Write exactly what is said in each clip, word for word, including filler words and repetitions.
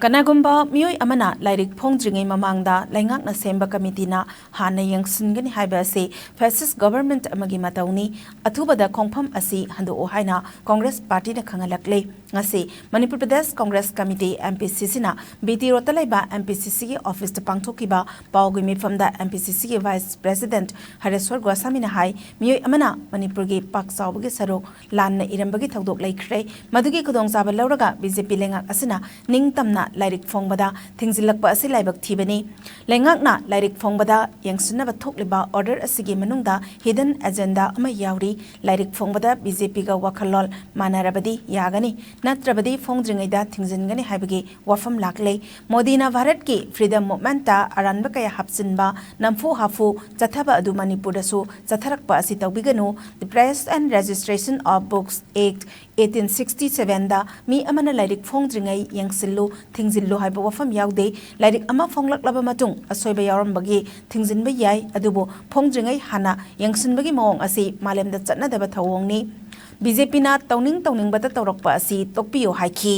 ꯀꯅꯥꯒꯨꯝꯕ ꯃꯤꯑꯣꯏ ꯑꯃꯅ ꯂꯥꯏꯔꯤꯛ ꯐꯣꯡꯗ꯭ꯔꯤꯉꯩ ꯃꯃꯥꯡꯗ ꯂꯩꯉꯥꯛꯅ ꯁꯦꯝꯕ ꯀꯃꯤꯇꯤꯅ ꯍꯥꯟꯅ ꯌꯦꯡꯁꯤꯟꯒꯅꯤ ꯍꯥꯏꯕ ꯑꯁꯤ fascist government ꯑꯃꯒꯤ ꯃꯇꯧꯅꯤ꯫ ꯑꯊꯨꯕꯗ ꯈꯣꯡꯐꯝ ꯑꯁꯤ ꯍꯟꯗꯣꯛꯎ ꯍꯥꯏꯅ ꯀꯣꯡꯒ꯭ꯔꯦꯁ ꯄꯥꯔꯇꯤꯅ ꯈꯪꯍꯜꯂꯛꯂꯦ꯫ ꯉꯁꯤ ꯃꯅꯤꯄꯨꯔ ꯄ꯭ꯔꯗꯦꯁ ꯀꯣꯡꯒ꯭ꯔꯦꯁ ꯀꯃꯤꯇꯤ, MPCC, ꯅ BT Road ꯇ ꯂꯩꯕ MPCC ꯒꯤ office ꯇ ꯄꯥꯡꯊꯣꯛꯈꯤꯕ ꯄꯥꯎꯒꯤ ꯃꯤꯐꯝꯗ MPCC ꯒꯤ vice president ꯍꯔꯦꯁ꯭ꯋꯔ ꯒꯣꯁꯥꯃꯤꯅ ꯍꯥꯏ, ꯃꯤꯑꯣꯏ ꯑꯃꯅ ꯃꯅꯤꯄꯨꯔꯒꯤ ꯄꯥꯛ ꯆꯥꯎꯕꯒꯤ ꯁꯔꯨꯛ ꯂꯥꯟꯅ ꯏꯔꯝꯕꯒꯤ ꯊꯧꯗꯣꯛ ꯂꯩꯈ꯭ꯔꯦ꯫ ꯃꯗꯨꯒꯤ ꯈꯨꯗꯣꯡꯆꯥꯕ ꯂꯧꯔꯒ BJP ꯂꯩꯉꯥꯛ ꯑꯁꯤꯅ ꯅꯤꯡꯇꯝꯅ ꯂꯥꯏꯔꯤꯛ ꯐꯣꯡꯕꯗ ꯊꯤꯡꯖꯤꯜꯂꯛꯄ ꯑꯁꯤ ꯂꯥꯏꯕꯛ ꯊꯤꯕꯅꯤ꯫ ꯂꯩꯉꯥꯛꯅ ꯂꯥꯏꯔꯤꯛ ꯐꯣꯡꯕꯗ ꯌꯦꯡꯁꯤꯟꯅꯕ ꯊꯣꯛꯂꯤꯕ order ꯑꯁꯤꯒꯤ ꯃꯅꯨꯡꯗ hidden agenda ꯑꯃ ꯌꯥꯎꯔꯤ꯫ ꯂꯥꯏꯔꯤꯛ ꯐꯣꯡꯕꯗ BJP ꯒ ꯋꯥꯈꯜꯂꯣꯟ ꯃꯥꯟꯅꯔꯕꯗꯤ ꯌꯥꯒꯅꯤ, ꯅꯠꯇ꯭ꯔꯕꯗꯤ ꯐꯣꯡꯗ꯭ꯔꯤꯉꯩꯗ ꯊꯤꯡꯖꯤꯟꯒꯅꯤ ꯍꯥꯏꯕꯒꯤ ꯋꯥꯐꯝ ꯂꯥꯛꯂꯦ꯫ ꯃꯣꯗꯤꯅ ꯚꯥꯔꯠꯀꯤ freedom movement ꯇ ꯑꯔꯥꯟꯕ ꯀꯌꯥ ꯍꯥꯞꯆꯤꯟꯕ, ꯅꯝꯐꯨ ꯍꯥꯐꯨ ꯆꯠꯊꯕ ꯑꯗꯨ ꯃꯅꯤꯄꯨꯔꯗꯁꯨ ꯆꯠꯊꯔꯛꯄ ꯑꯁꯤ ꯇꯧꯕꯤꯒꯅꯨ꯫ The Press and Registration of Books Act eighteen sixty seven ꯗ ꯃꯤ ꯑꯃꯅ ꯂꯥꯏꯔꯤꯛ ꯐꯣꯡꯗ꯭ꯔꯤꯉꯩ ꯌꯦꯡꯁꯤꯜꯂꯨ, ꯊꯤꯡꯖꯤꯜꯂꯨ ꯍꯥꯏꯕ ꯋꯥꯐꯝ ꯌꯥꯎꯗꯦ꯫ ꯂꯥꯏꯔꯤꯛ ꯑꯃ ꯐꯣꯡꯂꯛꯂꯕ ꯃꯇꯨꯡ ꯑꯁꯣꯏꯕ ꯌꯥꯎꯔꯝꯕꯒꯤ ꯊꯤꯡꯖꯤꯟꯕ ꯌꯥꯏ, ꯑꯗꯨꯕꯨ ꯐꯣꯡꯗ꯭ꯔꯤꯉꯩ ꯍꯥꯟꯅ ꯌꯦꯡꯁꯤꯟꯕꯒꯤ ꯃꯑꯣꯡ ꯑꯁꯤ ꯃꯥꯂꯦꯝꯗ ꯆꯠꯅꯗꯕ ꯊꯧꯑꯣꯡꯅꯤ꯫ BJP ꯅ ꯇꯧꯅꯤꯡ ꯇꯧꯅꯤꯡꯕꯇ ꯇꯧꯔꯛꯄ ꯑꯁꯤ ꯇꯣꯛꯄꯤꯌꯨ ꯍꯥꯏꯈꯤ꯫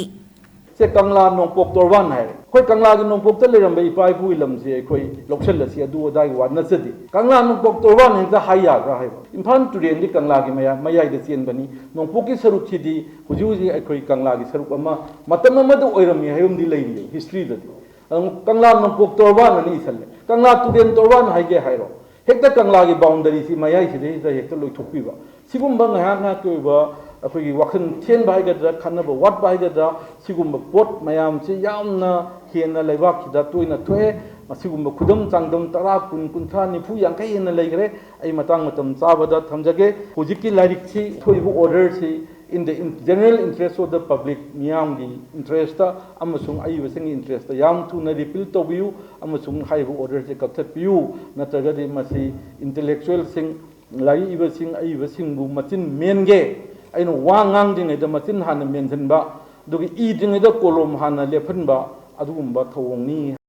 ꯁꯦ ꯀꯪꯂꯥ ꯅꯣꯡꯄꯣꯛ ꯇꯣꯔꯕꯥꯟ ꯍꯥꯏꯔꯦ꯫ ꯑꯩꯈꯣꯏ ꯀꯪꯂꯥꯒꯤ ꯅꯣꯡꯄꯣꯛꯇ ꯂꯩꯔꯝꯕ ꯏꯄꯥ ꯏꯄꯨꯒꯤ ꯂꯝꯁꯦ ꯑꯩꯈꯣꯏ ꯂꯧꯁꯤꯜꯂꯁꯤ, ꯑꯗꯨ ꯑꯗꯥꯒꯤ ꯋꯥ ꯅꯠꯆꯗꯦ꯫ ꯀꯪꯂꯥ ꯅꯣꯡꯄꯣꯛ ꯇꯣꯔꯕꯥꯟ ꯍꯦꯛꯇ ꯍꯥꯏ ꯌꯥꯕ꯭ꯔꯥ ꯍꯥꯏꯕ? ꯏꯝꯐꯥꯜ ꯇꯨꯔꯦꯜꯗꯤ ꯀꯪꯂꯥꯒꯤ ꯃꯌꯥ-, ꯃꯌꯥꯏꯗ ꯆꯦꯟꯕꯅꯤ꯫ ꯅꯣꯡꯄꯣꯛꯀꯤ ꯁꯔꯨꯛꯁꯤꯗꯤ ꯍꯧꯖꯤꯛ ꯍꯧꯖꯤꯛ ꯑꯩꯈꯣꯏ ꯀꯪꯂꯥꯒꯤ ꯁꯔꯨꯛ ꯑꯃ ꯃꯇꯝ ꯑꯃꯗ ꯑꯣꯏꯔꯝꯃꯤ ꯍꯥꯏꯕꯝꯗꯤ ꯂꯩꯔꯤꯌꯦ history ꯗꯗꯤ꯫ ꯑꯗꯨꯝ ꯀꯪꯂꯥ ꯅꯣꯡꯄꯣꯛ ꯇꯣꯔꯕꯥꯟ ꯑꯅ ꯏꯁꯜꯂꯦ꯫ ꯀꯪꯂꯥ ꯇꯨꯔꯦꯜ ꯇꯣꯔꯕꯥꯟ ꯍꯥꯏꯒꯦ ꯍꯥꯏꯔꯣ? ꯍꯦꯛꯇ ꯀꯪꯂꯥꯒꯤ boundary ꯁꯤ ꯃꯌꯥꯏꯁꯤꯗꯩꯁꯤꯗ ꯍꯦꯛꯇ ꯂꯣꯏꯊꯣꯛꯄꯤꯕ꯫ ꯁꯤꯒꯨꯝꯕ ꯉꯥꯏꯍꯥꯛ ꯉꯥꯏꯍꯥꯛꯀꯤ ꯑꯣꯏꯕ ꯑꯩꯈꯣꯏꯒꯤ ꯋꯥꯈꯜ ꯊꯦꯟꯕ ꯍꯥꯏꯒꯗ꯭ꯔꯥ, ꯈꯟꯅꯕ ꯋꯥꯠꯄ ꯍꯥꯏꯒꯗ꯭ꯔꯥ, ꯁꯤꯒꯨꯝꯕ ꯄꯣꯠ ꯃꯌꯥꯝꯁꯤ ꯌꯥꯝꯅ ꯍꯦꯟꯅ ꯂꯩꯕꯥꯛꯁꯤꯗ ꯇꯣꯏꯅ ꯊꯣꯛꯑꯦ꯫ ꯃꯁꯤꯒꯨꯝꯕ ꯈꯨꯗꯝ ꯆꯥꯡꯗꯝ ꯇꯔꯥ, ꯀꯨꯟ, ꯀꯨꯟꯊ꯭ꯔꯥ, ꯅꯤꯐꯨ, ꯌꯥꯡꯈꯩ ꯍꯦꯟꯅ ꯂꯩꯈ꯭ꯔꯦ꯫ ꯑꯩ ꯃꯇꯥꯡ ꯃꯇꯝ ꯆꯥꯕꯗ ꯊꯝꯖꯒꯦ꯫ ꯍꯧꯖꯤꯛꯀꯤ ꯂꯥꯏꯔꯤꯛꯁꯤ ꯊꯣꯛꯏꯕ order ꯁꯤ in the in-, general interest of the public, ꯃꯤꯌꯥꯝꯒꯤ interest ꯇ ꯑꯃꯁꯨꯡ ꯑꯏꯕꯁꯤꯡꯒꯤ interest ꯇ ꯌꯥꯝ ꯊꯨꯅ repeal ꯇꯧꯕꯤꯌꯨ ꯑꯃꯁꯨꯡ ꯍꯥꯏꯔꯤꯕ order ꯁꯦ ꯀꯛꯊꯠꯄꯤꯌꯨ, ꯅꯠꯇ꯭ꯔꯒꯗꯤ ꯃꯁꯤ intellectual ꯁꯤꯡ, ꯂꯥꯏꯔꯤꯛ ꯏꯕꯁꯤꯡ, ꯑꯏꯕꯁꯤꯡꯕꯨ ꯃꯆꯤꯟ ꯃꯦꯟꯒꯦ꯫ ꯑꯩꯅ ꯋꯥ ꯉꯥꯡꯗ꯭ꯔꯤꯉꯩꯗ ꯃꯆꯤꯟ ꯍꯥꯟꯅ ꯃꯦꯟꯁꯤꯟꯕ, ꯑꯗꯨꯒ ꯏꯗ꯭ꯔꯤꯉꯩꯗ ꯀꯣꯂꯣꯝ ꯍꯥꯟꯅ ꯂꯦꯞꯍꯟꯕ, ꯑꯗꯨꯒꯨꯝꯕ ꯊꯧꯑꯣꯡꯅꯤ꯫